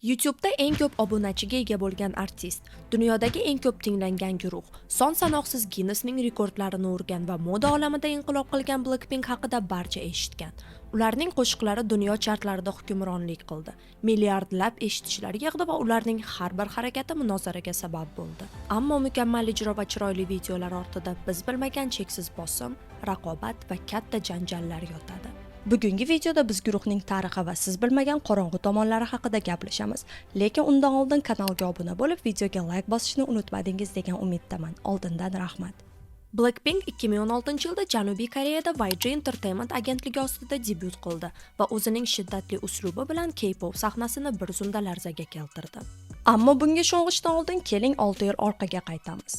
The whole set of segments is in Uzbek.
YouTube'da eng ko'p obunachiga ega bo'lgan artist, dunyodagi eng ko'p tinglangan guruh, son sanoqsiz Ginnesning rekordlarini urgan va moda olamida inqilob qilgan Blackpink haqida barcha eshitgan. Ularning qo'shiqlari dunyo chartlarida hukmronlik qildi. Milliardlab eshitishlar yig'di va ularning har bir harakati munozaraga sabab bo'ldi. Ammo mukammal ijro va chiroyli videolar ortida biz bilmagan cheksiz bosim, raqobat va katta janjallar yotadi. Bugungi videoda biz guruhning tarixi va siz bilmagan qorong'u tomonlari haqida gaplashamiz. Lekin undan oldin kanalga obuna bo'lib, videoga layk bosishni unutmadingiz degan umiddaman. Oldindan rahmat. Blackpink 2016-yilda Janubiy Koreyada YG Entertainment agentligi ostida debyut qildi va o'zining shiddatli uslubi bilan K-pop sahnasini bir zumda larzaga keltirdi. Ammo bunga sho'ng'ishdan oldin keling, 6 yil orqaga qaytamiz.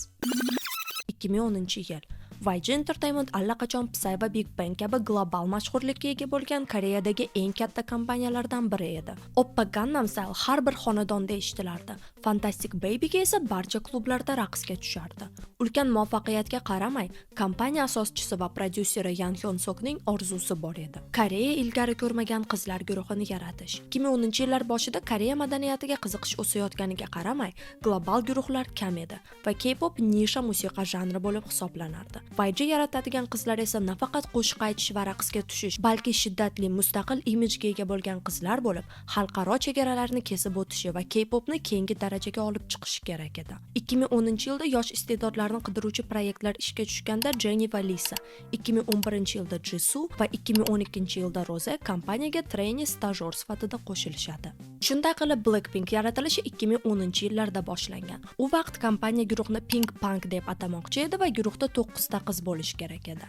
2010-yil. YG Entertainment allaqachon Psy va Big Bang kabi global mashhurlikka ega bo'lgan Koreyadagi eng katta kompaniyalardan biri edi. Oppa Gangnam Style har bir xonadonda eshitilardi. Fantastic Babyga esa barcha klublarda raqsga tushardi. Ulkan muvaffaqiyatga qaramay, kompaniya asoschisi va prodyuseri Yan Hyun Sokning orzusi bor edi: Koreya ilgari ko'rmagan qizlar guruhini yaratish. 2010-yillar boshida Koreya madaniyatiga qiziqish o'sayotganiga qaramay, global guruhlar kam edi va K-pop nisha musiqa janri bo'lib hisoblanardi. YG yaratadigan qizlar esa nafaqat qo'shiq aytish va raqsga tushish, balki shiddatli, mustaqil imijga ega bo'lgan qizlar bo'lib, xalqaro chegaralarni kesib o'tishi va K-popni keyingi darajaga olib chiqishi kerak edi. 2010-yilda yosh iste'dodlarni qidiruvchi proyektlar ishga tushganda Jennie va Lisa, 2011-yilda Jisoo va 2012-yilda Rose kompaniyaga trainee stajyor sifatida qo'shilishadi. Shunday qilib, Blackpink yaratilishi 2010-yillarda boshlangan. U vaqt kompaniya guruhni Pink Punk deb atamoqchi edi va guruhda 9 ta qiz bo'lishi kerak edi.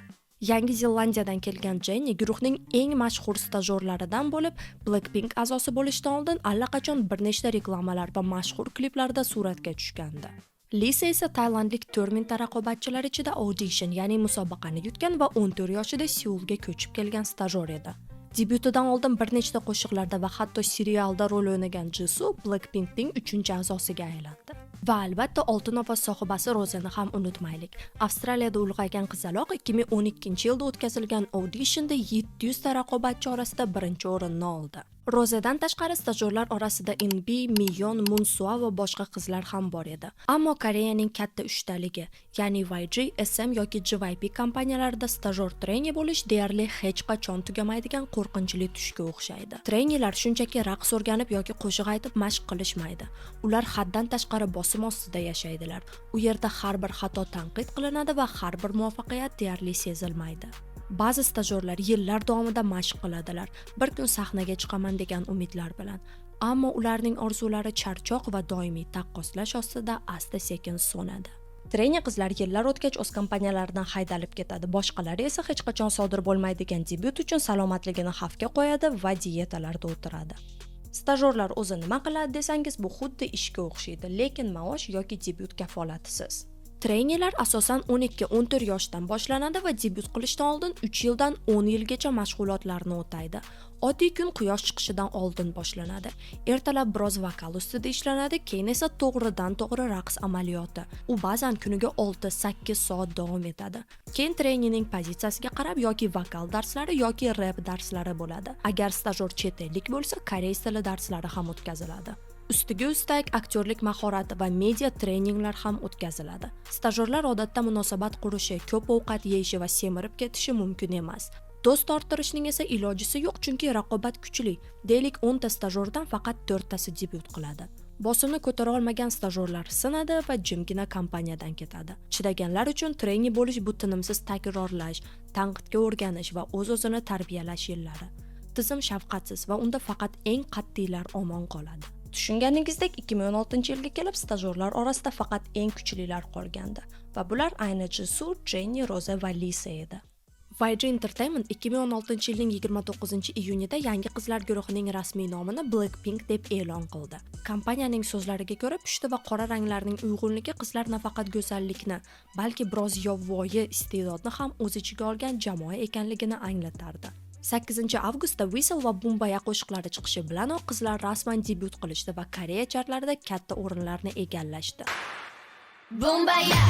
Yangi Zelandiyadan kelgan Jennie guruhning eng mashhur stajyorlaridan bo'lib, Blackpink a'zosi bo'lishdan oldin allaqachon bir nechta reklamalar va mashhur kliplarda suratga tushgandi. Lisa esa tailandlik 4000 ta raqobatchilar ichida audition, ya'ni musobaqani yutgan va 14 yoshida Seulga ko'chib kelgan stajyor edi. Debyutidan oldin bir nechta qo'shiqlarda va hatto serialda rol o'ynagan Jisoo Blackpinkning 3-a'zosiga aylandi. Va albatta, oltin ovoz sohibasi Rozani ham unutmaylik. Avstraliyada ulg'aygan qizaloq 2012-yilda o'tkazilgan auditionda 700 ta raqobatchi orasida birinchi o'rinni oldi. Rozadan tashqari stajyorlar orasida Inbi, Miyon, Munsua va boshqa qizlar ham bor edi. Ammo Koreyaning katta uchtaligi, ya'ni YG, SM yoki JYP kompaniyalarida stajyor trainee bo'lish deyarli hech qachon tugamaydigan qo'rqinchli tushga o'xshaydi. Traineelar shunchaki raqs o'rganib yoki qo'shiq aytib mashq qilishmaydi. Ular haddan tashqari bosim ostida yashaydilar. U yerda har bir xato tanqid qilinadi va har bir muvaffaqiyat deyarli sezilmaydi. Ba'zi stajyorlar yillar davomida mashq qiladilar, bir kun sahnaga chiqaman degan umidlar bilan. Ammo ularning orzulari charchoq va doimiy taqqoslash ostida asta-sekin so'nadi. Trainee qizlar yillar o'tgach o'z kompaniyalaridan haydalib ketadi. Boshqalari esa hech qachon sodir bo'lmaydigan debyut uchun salomatligini xavfga qo'yadi va diyetalarda o'tiradi. Stajyorlar o'zi nima qiladi desangiz, bu xuddi ishga o'xshaydi, lekin maosh yoki debyut kafolatisiz. Traineelar asosan 12-14 yoshdan boshlanadi va debyut qilishdan oldin 3 yildan 10 yilgacha mashg'ulotlarni o'taydi. Oddiy kun quyosh chiqishidan oldin boshlanadi. Ertalab biroz vokal ustida ishlanadi, keyin esa to'g'ridan to'g'ri raqs amaliyoti. U ba'zan kuniga 6-8 soat davom etadi. Keyin traineening pozitsiyasiga qarab yoki vokal darslari, yoki rep darslari bo'ladi. Agar stajyor chet ellik bo'lsa, koreys tili darslari ham o'tkaziladi. Ustiga ustak, aktyorlik mahorati va media treninglar ham o'tkaziladi. Stajyorlar odatda munosabat qurishi, ko'p ovqat yeyishi va semirib ketishi mumkin emas. Do'st orttirishning esa ilojisi yo'q, chunki raqobat kuchli. Deylik, 10 ta stajyordan faqat 4 tasi debyut qiladi. Bosimni ko'tara olmagan stajyorlar sinadi va jimgina kompaniyadan ketadi. Chidaganlar uchun trainee bo'lish bu tinimsiz takrorlash, tanqidga o'rganish va o'z-o'zini tarbiyalash yillari. Tizim shafqatsiz va unda faqat eng qat'iylar omon qoladi. Tushunganingizdek, 2016-yilga kelib stajyorlar orasida faqat eng kuchlilar qolgandi va bular ayni Jisoo, Jennie, Roza va Lisa edi. YG Entertainment 2016-yilning 29-iyunida yangi qizlar guruhining rasmiy nomini Blackpink deb e'lon qildi. Kompaniyaning so'zlariga ko'ra, pushti va qora ranglarning uyg'unligi qizlar nafaqat go'zallikni, balki biroz yovvoyi iste'dodni ham o'z ichiga olgan jamoa ekanligini anglatardi. 8 avgustda Whistle va Boombayah qo'shiqlari chiqishi bilanoq qizlar rasman debyut qilishdi va Koreya chartlarida katta o'rinlarni egallashdi. Boombayah.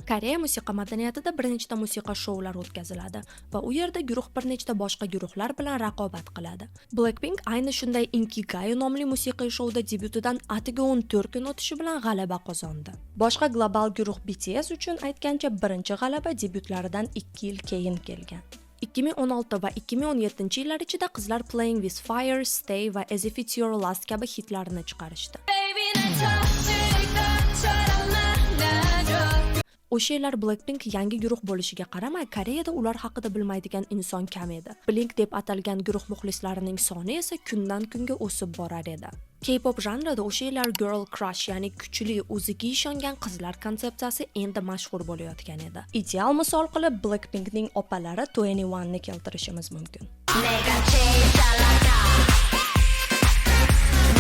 Koreya musiqa madaniyatida bir nechta musiqa shoular o'tkaziladi va u yerda guruh bir nechta boshqa guruhlar bilan raqobat qiladi. Blackpink ayni shunday Inkigayo nomli musiqiy shouda debyutidan atigi 14 kun o'tishi bilan g'alaba qozondi. Boshqa global guruh BTS uchun aytgancha birinchi g'alaba debyutlaridan 2 yil keyin kelgan. 2016 va 2017 yillar ichida qizlar Playing with Fire, Stay va As If It's Your Last kabi hitlarini chiqarishdi. Baby 날 터질 것처럼 안아줘. O'sha yillar Blackpink yangi guruh bo'lishiga qaramay, Koreyada ular haqida bilmaydigan inson kam edi. Blink deb atalgan guruh muxlislarining soni esa kundan kunga o'sib borar edi. K-pop janrida o'sha yillar girl crush, ya'ni kuchli, o'ziga ishongan qizlar konsepsiyasi endi mashhur bo'layotgan edi. Ideal misol qilib Blackpinkning opalari 2NE1 ni keltirishimiz mumkin. 내가 제일 잘 나가.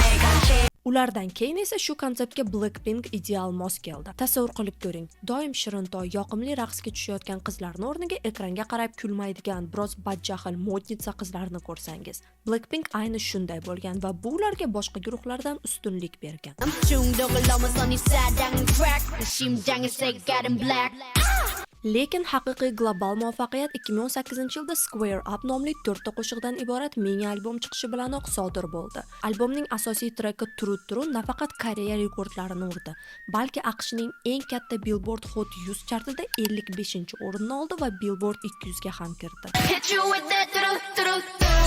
내가 제일 Ulardan keyin esa shu konseptga Blackpink ideal mos keldi. Tasavvur qilib ko'ring, doim shirintoy, yoqimli raqsga tushayotgan qizlarni o'rniga ekranga qarab kulmaydigan, biroz badjahl, модница qizlarni ko'rsangiz. Blackpink ayni shunday bo'lgan va bu ularga boshqa guruhlardan ustunlik bergan. 중독을 넘어선 이 사랑은 crack 내 심장의 색깔은 black. Lekin haqiqiy global muvaffaqiyat 2018 yilda Square Up nomli to'rtta qo'shiqdan iborat mini albom chiqishi bilanoq sodir bo'ldi. Albomning asosiy treki True True nafaqat Koreya rekordlarini urdi, balki AQShning eng katta Billboard Hot 100 chartida 55-o'rinni oldi va Billboard 200 ga ham kirdi. Hit you with that through through through.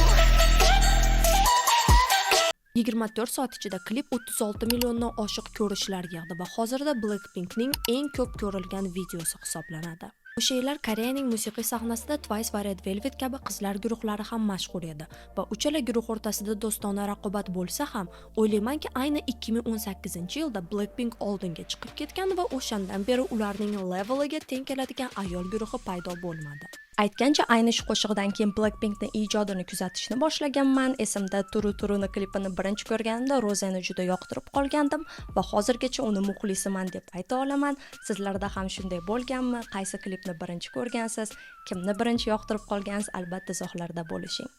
24 soat ichida klip 36 milliondan oshiq ko'rishlar yig'di va hozirda Blackpinkning eng ko'p ko'rilgan videosi hisoblanadi. O'sha yillar Koreyaning musiqiy sahnasida Twice va Red Velvet kabi qizlar guruhlari ham mashhur edi va uchala guruh o'rtasida do'stona raqobat bo'lsa ham, o'ylaymanki, ayni 2018 yilda Blackpink oldinga chiqib ketgan va o'shandan beri ularning leveliga teng keladigan ayol guruhi paydo bo'lmadi. Aytgancha, ayni shu qo'shig'idan keyin Blackpinkni ijodini kuzatishni boshlaganman. Esimda, True Trueni klipini birinchi ko'rganimda Rozani juda yoqtirib qolgandim va hozirgacha uni muxlisiman deb ayta olaman. Sizlarda ham shunday bo'lganmi? Qaysi klipni birinchi ko'rgansiz? Kimni birinchi yoqtirib qolgansiz? Albatta izohlarda bo'lishing.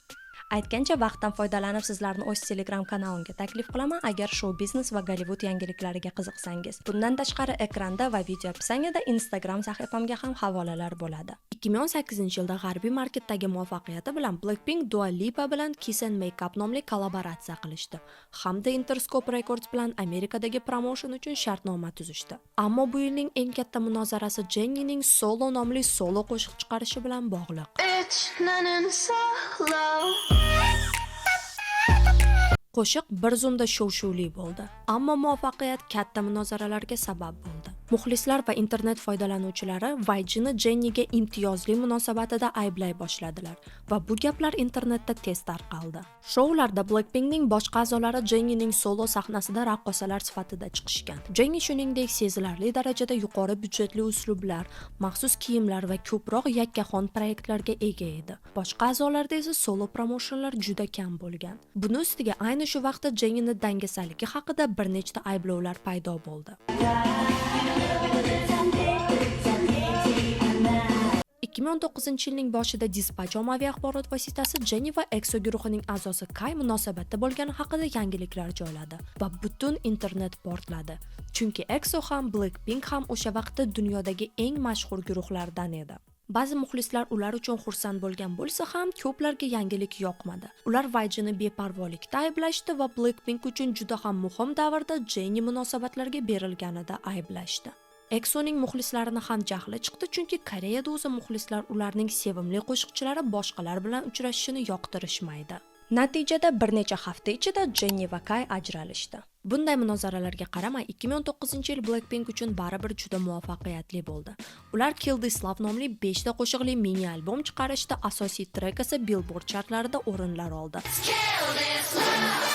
Aytgancha, vaqtdan foydalanib sizlarni o'z Telegram kanalimga taklif qilaman, agar shou biznes va Gollivud yangiliklariga qiziqsangiz. Bundan tashqari ekranda va video описание da Instagram sahifamga ham havolalar bo'ladi. 2018 yilda g'arbiy marketdagi muvaffaqiyati bilan Blackpink Dua Lipa bilan Kiss and Make Up nomli kollaboratsiya qilishdi hamda Interscope Records bilan Amerikadagi promotion uchun shartnoma tuzishdi. Ammo bu yilning eng katta munozarasi Jenniening Solo nomli solo qo'shiq chiqarishi bilan bog'liq. Bitch 나는 solo. Qo'shiq bir zumda shov-shuvli bo'ldi, ammo muvaffaqiyat katta munozaralarga sabab bo'ldi. Muxlislar va internet foydalanuvchilari YGni Jenniga imtiyozli munosabatida ayblay boshladilar va bu gaplar internetda tez tarqaldi. Shoularda Blackpinkning boshqa a'zolari Jennining solo sahnasida raqqosalar sifatida chiqishgan. Jenni shuningdek sezilarli darajada yuqori byudjetli uslublar, maxsus kiyimlar va ko'proq yakkaxon proyektlarga ega edi. Boshqa a'zolarda esa solo promotionlar juda kam bo'lgan. Buni ustiga ayni shu vaqtda Jennini dangasaligi haqida bir nechta ayblovlar paydo bo'ldi. 2019 yilning boshida Dispatch ommaviy axborot vositasi Jenni va EXO guruhining a'zosi Kai munosabatda bo'lgani haqida yangiliklar joyladi va butun internet portladi. Chunki EXO ham, Blackpink ham o'sha vaqtda dunyodagi eng mashhur guruhlardan edi. Ba'zi muxlislar ular uchun xursand bo'lgan bo'lsa ham, ko'plarga yangilik yoqmadi. Ular YGni beparvolikda ayblashdi va Blackpink uchun juda ham muhim davrda Jenni munosabatlarga berilganida ayblashdi. EXOning muxlislarini ham jahli chiqdi, chunki Koreyada o'zi muxlislar ularning sevimli qo'shiqchilari boshqalar bilan uchrashishini yoqtirishmaydi. Natijada bir necha hafta ichida Jenni va Kai ajralishdi. Bunday munozaralarga qaramay, 2019 yil Blackpink uchun baribir juda muvaffaqiyatli bo'ldi. Ular Kill This Love nomli 5 ta qo'shiqli mini albom chiqarishdi, asosiy trek esa Billboard chartlarida o'rinlar oldi. Kill this love.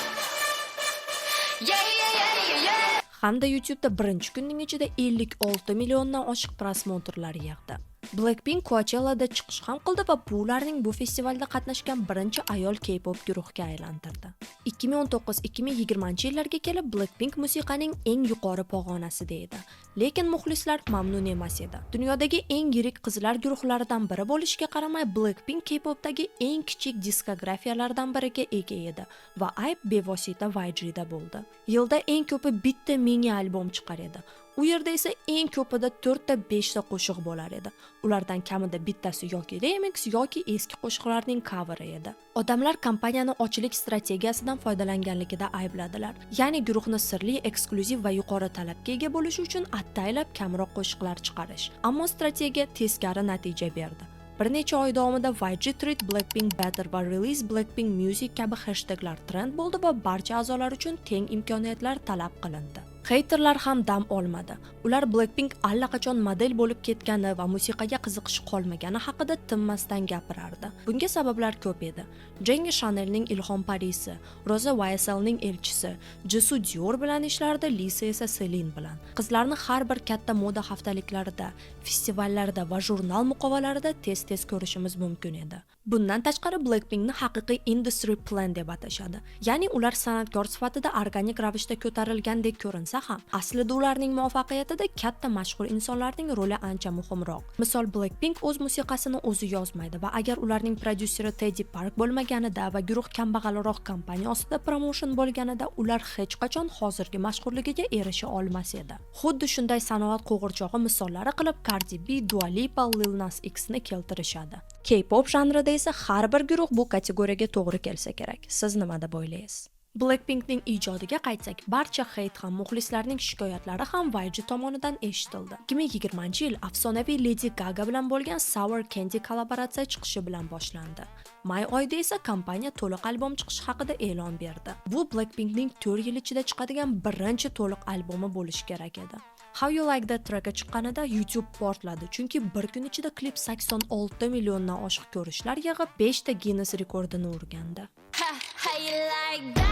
Yeah, yeah, yeah, yeah, yeah. Hamda YouTube'da birinchi kunning ichida 56 milliondan oshiq просмотр lar yig'di. Blackpink Coachella'da chiqish ham qildi va bu ularning bu festivalda qatnashgan birinchi ayol K-pop guruhga aylantirdi. 2019-2020 yillarga kelib Blackpink musiqaning eng yuqori pog'onasida edi. Lekin muxlislar mamnun emas edi. Dunyodagi eng yirik qizlar guruhlaridan biri bo'lishiga qaramay, Blackpink K-popdagi eng kichik diskografiyalardan biriga ega edi va ayb bevosita YGda bo'ldi. Yilda eng ko'pi bitta mini albom chiqar edi. U yerda esa eng ko'pida 4 ta, 5 ta qo'shiq bo'lar edi. Ulardan kamida bittasi yoki remix, yoki eski qo'shiqlarning coveri edi. Odamlar kompaniyani ochlik strategiyasidan foydalanganligida aybladilar. Ya'ni guruhni sirli, eksklyuziv va yuqori talabga ega bo'lishi uchun ataylab kamroq qo'shiqlar chiqarish. Ammo strategiya teskari natija berdi. Bir necha oy davomida "YG Treat Blackpink Better" va "Release Blackpink Music" kabi hashtaglar trend bo'ldi va barcha a'zolar uchun teng imkoniyatlar talab qilindi. Heyterlar ham dam olmadi. Ular Blackpink allaqachon model bo'lib ketgani va musiqaga qiziqishi qolmagani haqida tinmasdan gapirardi. Bunga sabablar ko'p edi. Jennie Chanelning ilhom parisi, Roze YSLning elchisi, Jisoo Dior bilan ishlardi, Lisa esa Celine bilan. Qizlarni har bir katta moda haftaliklarida, festivallarda va jurnal muqovalarida tez-tez ko'rishimiz mumkin edi. Bundan tashqari, Blackpinkni haqiqiy industry plant deb atashadi. Ya'ni ular san'atkor sifatida organik ravishda ko'tarilgandek ko'rinsa ham, aslida ularning muvaffaqiyatida katta mashhur insonlarning roli ancha muhimroq. Misol, Blackpink o'z musiqasini o'zi yozmaydi va agar ularning prodyuseri Teddy Park bo'lmaganida va guruh kambag'alroq kompaniya ostida promotion bo'lganida, ular hech qachon hozirgi mashhurligiga erisha olmas edi. Xuddi shunday sanoat qo'g'irchog'i misollari qilib Cardi B, Dua Lipa, Lil Nas X ni keltirishadi. K-pop janrida esa har bir guruh bu kategoriyaga to'g'ri kelsa kerak. Siz nima deb o'ylaysiz? Blackpinkning ijodiga qaytsak, barcha heyt ham, muxlislarning shikoyatlari ham YG tomonidan eshitildi. 2020-yil afsonaviy Lady Gaga bilan bo'lgan Sour Candy kollaboratsiya chiqishi bilan boshlandi. May oyida esa kompaniya to'liq albom chiqishi haqida e'lon berdi. Bu Blackpinkning 4 yil ichida chiqadigan birinchi to'liq albomi bo'lishi kerak edi. How You Like That treki chiqqanida YouTube portladi, chunki bir kun ichida klip 86 milliondan oshiq ko'rishlar yig'ib, 5 ta Guinness rekordini urgandi. Ha, how you like that?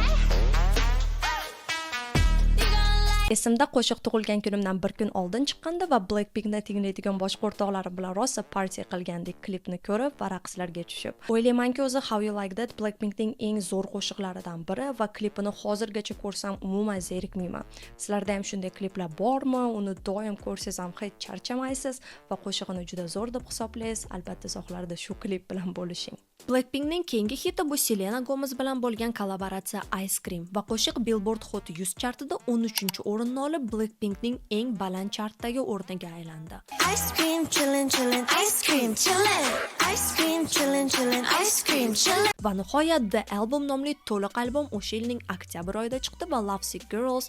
You gon' like Esimda, qo'shiq tug'ilgan kunimdan bir kun oldin chiqqandi va Blackpinkni tinglaydigan boshqa o'rtoqlarim bilan rosa party qilgandik klipni ko'rib va raqslarga tushib. O'ylaymanki, o'zi How You Like That Blackpinkning eng zo'r qo'shiqlaridan biri va klipini hozirgacha ko'rsam, umuman zerikmayman. Sizlarda ham shunday kliplar bormi? Uni doim ko'rsangiz ham hech charchamaysiz va qo'shig'ini juda zo'r deb hisoblaysiz. Albatta, izohlarda shu klip bilan bo'lishing. Blackpinkning keyingi hiti bu Selena Gomez bilan bo'lgan kollaboratsiya Ice Cream va qo'shiq Billboard Hot 100 chartida 13-o'rinni olib, Blackpinkning eng baland chartdagi o'rniga aylandi. Ice cream, chillin', chillin', ice cream, chillin'. Ice cream, chillin', chillin', ice cream, chillin'. Va nihoyat The Album nomli to'liq albom o'sha yilning oktyabr oyida chiqdi va Lovesick Girls,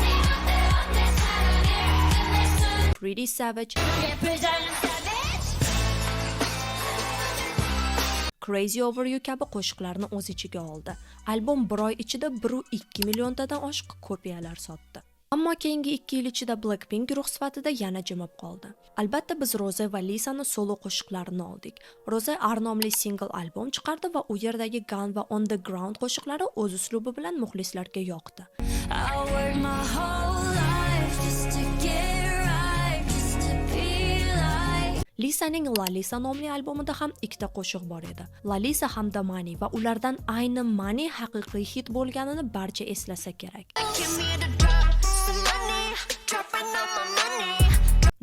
네 맘대로 내 사랑을 끝낼 수 Pretty Savage, 예쁘장한 savage. Crazy Over You kabi qo'shiqlarni o'z ichiga oldi. Albom bir oy ichida 1,2 milliontadan oshiq kopiyalar sotdi. Ammo keyingi 2 yil ichida Blackpink guruh sifatida yana jimib qoldi. Albatta, biz Roze va Lisani solo qo'shiqlarini oldik. Roze R nomli single albom chiqardi va u yerdagi Gun va On the Ground qo'shiqlari o'z uslubi bilan muxlislarga yoqdi. I worked my whole life just to get right, just to be like. Lisaning Lalisa nomli albomida ham ikkita qo'shiq bor edi. Lalisa hamda Money va ulardan ayni Money haqiqiy hit bo'lganini barcha eslasa kerak. Give me the drop, some money, dropping all my money.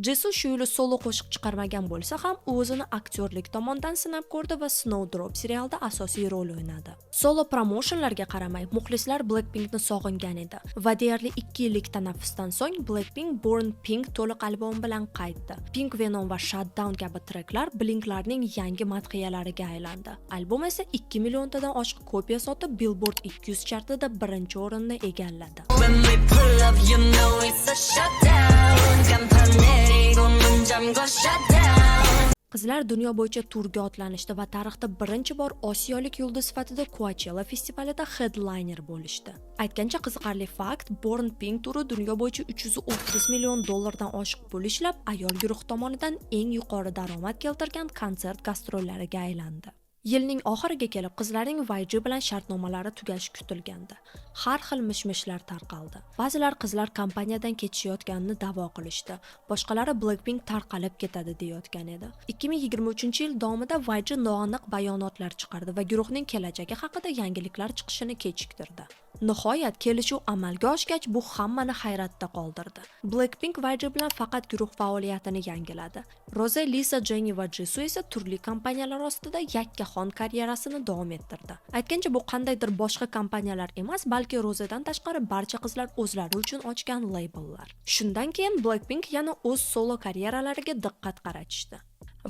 Jisoo shu yili solo qo'shiq chiqarmagan bo'lsa ham, u o'zini aktyorlik tomondan sinab ko'rdi va Snowdrop serialida asosiy rol o'ynadi. Solo promotionlarga qaramay, muxlislar Blackpinkni sog'ingan edi va deyarli 2 yillik tanaffusdan so'ng Blackpink Born Pink to'liq albomi bilan qaytdi. Pink Venom va Shut Down kabi treklar Blinklarning yangi madhiyalariga aylandi. Albom esa 2 milliontadan oshiq kopiya sotib, Billboard 200 chartida birinchi o'rinni egalladi. When we pull up, you know it's a shutdown. 간판 내리고 문 잠궈 shutdown. Qizlar dunyo bo'yicha turga otlanishdi va tarixda birinchi bor osiyolik yulduz sifatida Coachella festivalida headliner bo'lishdi. Aytgancha, qiziqarli fakt, Born Pink turi dunyo bo'yicha 330 million dollardan oshiq pul ishlab, ayol guruh tomonidan eng yuqori daromad keltirgan konsert gastrollariga aylandi. Yilning oxiriga kelib qizlarning YG bilan shartnomalari tugashi kutilgandi. Har xil mish-mishlar tarqaldi. Ba'zilar qizlar kompaniyadan ketishayotganini da'vo qilishdi. Boshqalari Blackpink tarqalib ketadi deyotgan edi. 2023-yil davomida YG noaniq bayonotlar chiqardi va guruhning kelajagi haqida yangiliklar chiqishini kechiktirdi. Nihoyat kelishuv amalga oshgach, bu hammani hayratda qoldirdi. Blackpink YG bilan faqat guruh faoliyatini yangiladi. Roze, Lisa, Jennie va Jisoo esa turli kompaniyalar ostida yakka otaxon karyerasini davom ettirdi. Aytgancha, bu qandaydir boshqa kompaniyalar emas, balki Rozedan tashqari barcha qizlar o'zlari uchun ochgan labellar. Shundan keyin Blackpink yana o'z solo karyeralariga diqqat qaratishdi.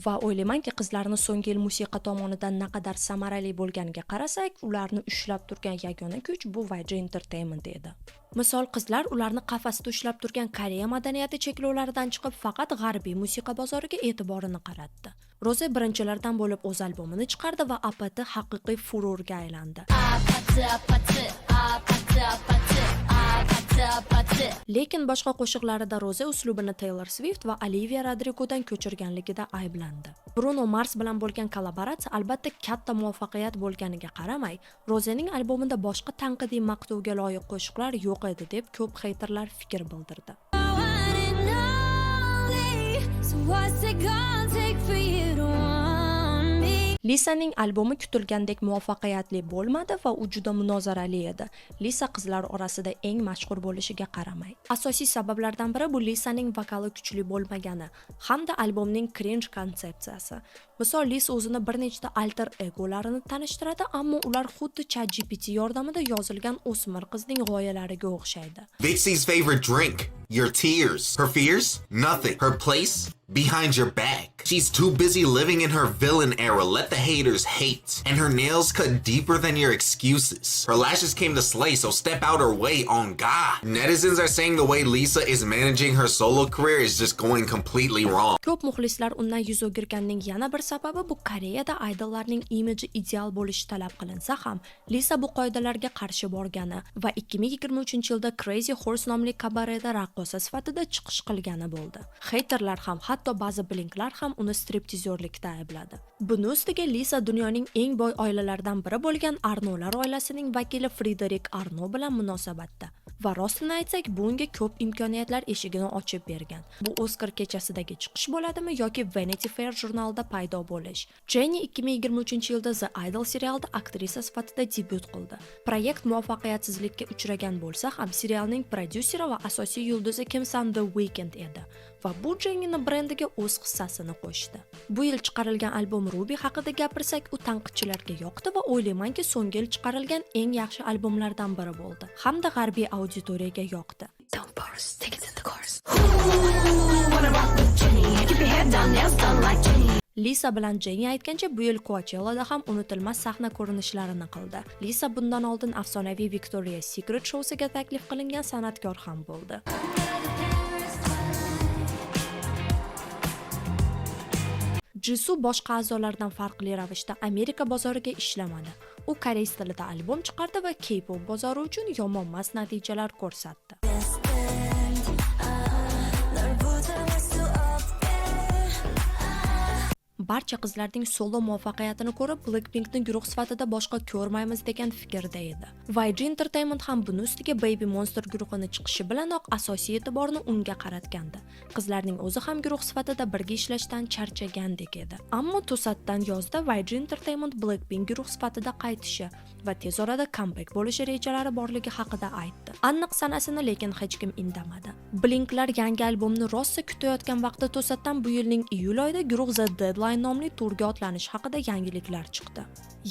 Va o'ylaymanki, qizlarni so'nggi yil musiqa tomonidan naqadar samarali bo'lganiga qarasak, ularni ushlab turgan yagona kuch bu YG Entertainment edi. Misol, qizlar ularni qafasda ushlab turgan Koreya madaniyati cheklovlaridan chiqib, faqat g'arbiy musiqa bozoriga e'tiborini qaratdi. Roze birinchilardan bo'lib o'z albomini chiqardi va APT haqiqiy furorga aylandi. 아파트 아파트 아파트 아파트 아파트 아파트 Lekin boshqa qo'shiqlarida Roze uslubini Taylor Swift va Olivia Rodrigodan ko'chirganligida ayblandi. Bruno Mars bilan bo'lgan kollaboratsiya albatta katta muvaffaqiyat bo'lganiga qaramay, Rozening albomida boshqa tanqidiy maqtovga loyiq qo'shiqlar yo'q edi, deb ko'p heyterlar fikr bildirdi. One and only. So what's it gonna take for you to want me? Lisaning albomi kutilgandek muvaffaqiyatli bo'lmadi va u juda munozarali edi. Lisa qizlar orasida eng mashhur bo'lishiga qaramay. Asosiy sabablardan biri bu Lisaning vokali kuchli bo'lmagani hamda albomning cringe konsepsiyasi. Misol, Lisa o'zini bir nechta alter egolarini tanishtiradi, ammo ular xuddi ChatGPT yordamida yozilgan o'smir qizning g'oyalariga o'xshaydi. Vixie's favorite drink, your tears. Her fears? Nothing. Her place? Behind your back. She's too busy living in her villain era. Let the haters hate. And her nails cut deeper than your excuses. Her lashes came to slay, so step out her way on God. Netizens are saying the way Lisa is managing her solo career is just going completely wrong. Ko'p muxlislar undan yuz o'girganining yana bir sababi bu Koreyada aydollarning imiji ideal bo'lishi talab qilinsa ham, Lisa bu qoidalarga qarshi borgani va 2023-yilda Crazy Horse nomli kabareda raqqosa sifatida chiqish qilgani bo'ldi. Heyterlar ham, hatto ba'zi blinklar ham uni striptizyorlikda aybladi. Buni ustiga Lisa dunyoning eng boy oilalaridan biri bo'lgan Arnolar oilasining vakili Frederik Arno bilan munosabatda. Va rostini aytsak, bu unga ko'p imkoniyatlar eshigini ochib bergan. Bu Oskar kechasidagi chiqish bo'ladimi yoki Vanity Fair jurnalida paydo bo'lish. Jennie 2023-yilda The Idol serialida aktrisa sifatida debyut qildi. Proyekt muvaffaqiyatsizlikka uchragan bo'lsa ham, serialning prodyuseri va asosiy yulduzi kimsan The Weeknd edi va bu Jennieni brendiga o'z hissasini qo'shdi. Bu yil chiqarilgan albom Ruby haqida gapirsak, u tanqidchilarga yoqdi va o'ylaymanki, so'nggi yil chiqarilgan eng yaxshi albomlardan biri bo'ldi hamda g'arbiy auditoriyaga yoqdi. Don't pause, take it to the chorus. Ooh, wanna rock with Jennie? Keep your hair done, nails done like Jennie. Lisa bilan Jennie, aytgancha, bu yil Coachellada ham unutilmas sahna ko'rinishlarini qildi. Lisa bundan oldin afsonaviy Victoria's Secret shousiga taklif qilingan san'atkor ham bo'ldi. Jisoo boshqa a'zolardan farqli ravishda Amerika bozoriga ishlamadi. U koreys tilida albom chiqardi va K-pop bozori uchun yomonmas natijalar ko'rsatdi. 널 부정할 수 없게. Barcha qizlarning solo muvaffaqiyatini ko'rib, Blackpinkni guruh sifatida boshqa ko'rmaymiz degan fikrda edi. YG Entertainment ham buni ustiga Baby Monster guruhini chiqishi bilanoq asosiy e'tiborni unga qaratgandi. Qizlarning o'zi ham guruh sifatida birga ishlashdan charchagandek edi. Ammo to'satdan yozda YG Entertainment Blackpink guruh sifatida qaytishi va tez orada comeback bo'lishi rejalari borligi haqida aytdi. Aniq sanasini lekin hech kim indamadi. Blinklar yangi albomni rosa kutayotgan vaqtda to'satdan bu yilning iyul oyida guruh The Deadline nomli turga otlanishi haqida yangiliklar chiqdi.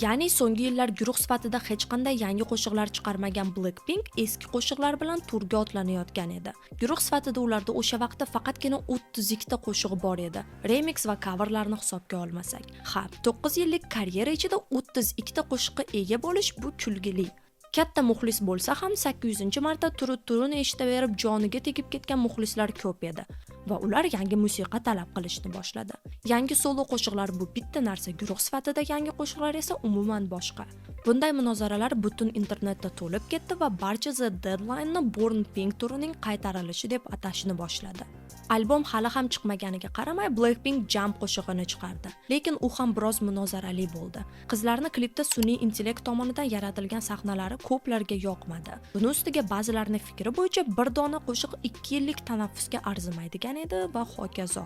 Ya'ni so'nggi yillar guruh sifatida hech qanday yangi qo'shiqlar chiqarmagan Blackpink eski qo'shiqlar bilan turga otlanayotgan edi. Guruh sifatida ularda o'sha vaqtda faqatgina 32 ta qo'shig'i bor edi. Remix va coverlarni hisobga olmasak. Ha, 9 yillik karyera ichida 32 ta qo'shiqqa ega bo'lish bu kulgili. Katta muxlis bo'lsa ham, 800 marta Turut turuni eshitaverib joniga tegib ketgan muxlislar ko'p edi va ular yangi musiqa talab qilishni boshladi. Yangi solo qo'shiqlar bu bitta narsa, guruh sifatida yangi qo'shiqlar esa umuman boshqa. Bunday munozaralar butun internetda to'lib ketdi va barcha The Deadline'ni Born Pink turining qaytarilishi deb atashni boshladi. Albom hali ham chiqmaganiga qaramay, Blackpink Jump qo'shig'ini chiqardi. Lekin u ham biroz munozarali bo'ldi. Qizlarni klipda sun'iy intellekt tomonidan yaratilgan sahnalari ko'plarga yoqmadi. Buni ustiga ba'zilarning fikri bo'yicha bir dona qo'shiq 2 yillik tanaffusga arzimaydigan edi va hokazo.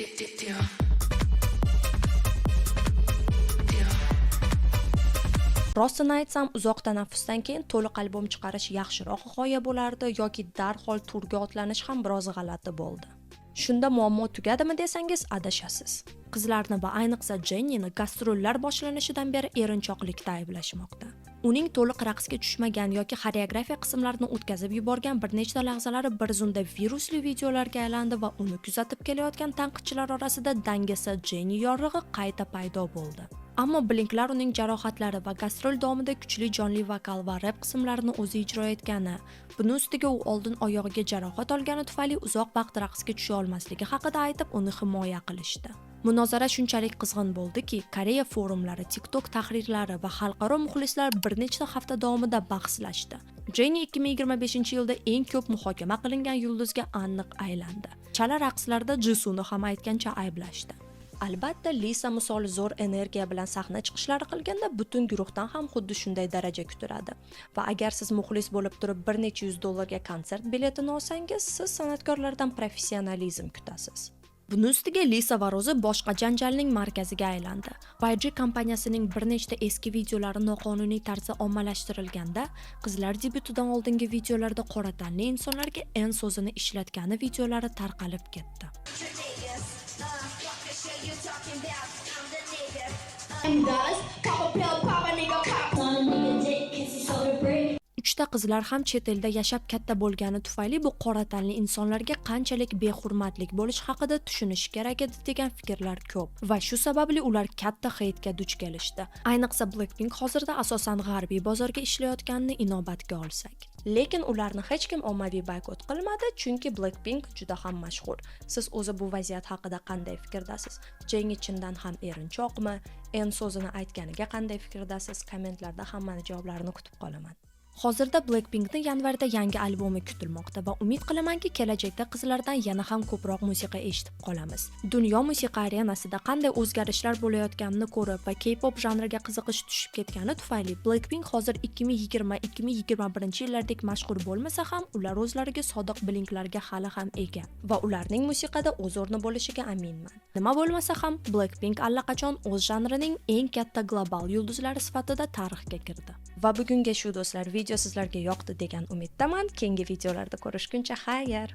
Rostini aytsam, uzoq tanaffusdan keyin to'liq albom chiqarish yaxshiroq g'oya bo'lardi yoki darhol turga otlanish ham biroz g'alati bo'ldi. Shunda muammo tugadimi desangiz, adashasiz. Qizlarni va ayniqsa Jennini gastrollar boshlanishidan beri erinchoqlikda ayblashmoqda. Uning to'liq raqsga tushmagan yoki xoreografiya qismlarini o'tkazib yuborgan bir nechta lahzalari bir zumda virusli videolarga aylandi va uni kuzatib kelayotgan tanqidchilar orasida dangasa Jenni yorig'i qayta paydo bo'ldi. Ammo Blinklar uning jarohatlari va gastrol davomida kuchli jonli vokal va rep qismlarini o'zi ijro etgani, buni ustiga u oldin oyog'iga jarohat olgani tufayli uzoq vaqt raqsga tusha olmasligi haqida aytib, uni himoya qilishdi. Munozara shunchalik qizg'in bo'ldiki, Koreya forumlari, TikTok tahrirlari va xalqaro muxlislar bir nechta hafta davomida bahslashdi. Jenni 2025-yilda eng ko'p muhokama qilingan yulduzga aniq aylandi. Chala raqslarda Jisuni ham aytgancha ayblashdi. Albatta, Lisa misoli zo'r energiya bilan sahna chiqishlari qilganda butun guruhdan ham xuddi shunday daraja kutiladi. Va agar siz muxlis bo'lib turib bir necha yuz dollarga konsert biletini olsangiz, siz san'atkorlardan professionalizm kutasiz. Buni ustiga Lisa va Roza boshqa janjalning markaziga aylandi. YG kompaniyasining bir nechta eski videolari noqonuniy tarzda ommalashtirilganda, qizlar debyutidan oldingi videolarda qora tanli insonlarga N so'zini ishlatgani videolari tarqalib ketdi. Does. Pop a pill, pop a nigga, pop. On a nigga dick, 'cause he sold a brick. Uchta qizlar ham chet elda yashab katta bo'lgani tufayli bu qora tanli insonlarga qanchalik behurmatlik bo'lishi haqida tushunishi kerak edi degan fikrlar ko'p va shu sababli ular katta heytga duch kelishdi. Ayniqsa, Blackpink hozirda asosan g'arbiy bozorga ishlayotganini inobatga olsak. Lekin ularni hech kim ommaviy boykot qilmadi, chunki Blackpink juda ham mashhur. Siz o'zi bu vaziyat haqida qanday fikrdasiz? Jenni chindan ham erinchoqmi? N so'zini aytganiga qanday fikrdasiz? Kommentlarda hammani javoblarini kutib qolaman. Hozirda Blackpinkni yanvarda yangi albomi kutilmoqda va umid qilamanki, kelajakda qizlardan yana ham ko'proq musiqa eshitib qolamiz. Dunyo musiqa arenasida qanday o'zgarishlar bo'layotganini ko'rib va K-pop janriga qiziqish tushib ketgani tufayli Blackpink hozir 2020-2021 yillardek mashhur bo'lmasa ham, ular o'zlariga sodiq blinklarga hali ham ega va ularning musiqada o'z o'rni bo'lishiga aminman. Nima bo'lmasa ham, Blackpink allaqachon o'z janrining eng katta global yulduzlari sifatida tarixga kirdi. Va bugunga shu, do'stlar, video sizlarga yoqdi degan umiddaman. Keyingi videolarda ko'rishguncha xayr.